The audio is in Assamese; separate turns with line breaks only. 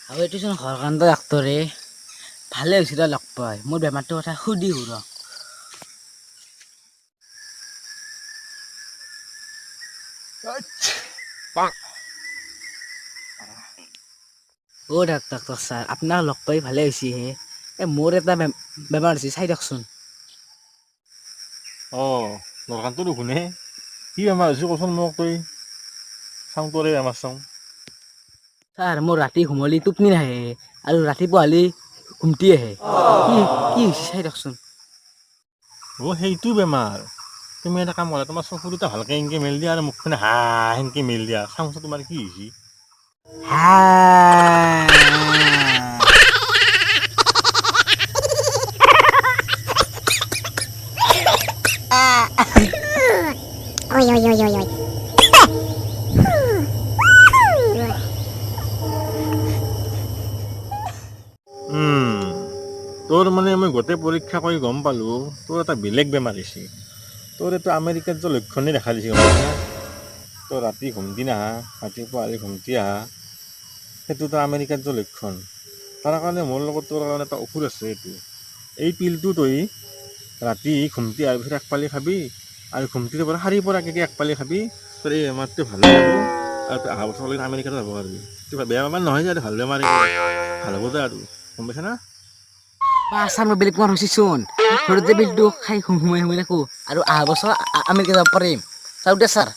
আৰু এইটোচোন হৰকান্ত ডাক্তৰে। ভালে হৈছে দে লগ পাই, মোৰ বেমাৰটোৰ কথা সুধি ৰ। অ' ডাক্তৰ ছাৰ, আপোনাক লগ পাই ভালে হৈছে হে। এই মোৰ এটা বেমাৰ হৈছে, চাই দিয়কচোন।
অঁ, নৰকান্ত দেখোন হে। কি বেমাৰ হৈছে কচোন মোক তই। চাওঁ, তোৰে বেমাৰ চাওঁ।
ছাৰ, মোৰ ৰাতি ঘুমলি টোপনি নাহে আৰু ৰাতিপুৱা হ'লে ঘুমটি আহে। কি কি হৈছে চাই দিয়কচোন।
অ' সেইটো বেমাৰ। তুমি এটা কাম কৰা, তোমাৰ চকু দুটা ভালকৈ এনকে মেলি দিয়া আৰু মুখখন হা সেনকে মেলি দিয়া। চাওঁচোন তোমাৰ কি হৈছে।
হা।
Oi, oi, oi, oi, oi.
তোৰ মানে মই গোটেই পৰীক্ষা কৰি গম পালোঁ, তোৰ এটা বেলেগ বেমাৰ হৈছে। তোৰ এইটো আমেৰিকাত যোৱা লক্ষণেই দেখা দিছে, গম পাইছা? তোৰ ৰাতি ঘুমটি নাহা, ৰাতিপুৱা হ'লে ঘুমটি আহা, সেইটো তোৰ আমেৰিকাত যোৱা লক্ষণ। তাৰ কাৰণে মোৰ লগত তোৰ কাৰণে এটা ঔষধ আছে। এইটো এই পিলটো তই ৰাতি ঘুমটি অহাৰ পিছত এক পালি খাবি আৰু ঘুমটিৰ পৰা সাৰি পৰাকে এক পালি খাবি। তোৰ এই বেমাৰটো ভাল হৈ যাব আৰু তই অহা বছৰলৈকে আমেৰিকাত যাব পাৰিবি। এইটো বেয়া বেমাৰ নহয় যে, ভাল বেমাৰ, ভাল হ'ব দে আৰু, গম পাইছা না?
বা ছাৰ, মই বেলেগ বেমাৰ হৈছেচোন। ঘৰতে বিলটো খাই সোমাই সোমাই থাকোঁ আৰু অহা বছৰ আমেৰিকা যাব পাৰিম। চাওঁ দে ছাৰ।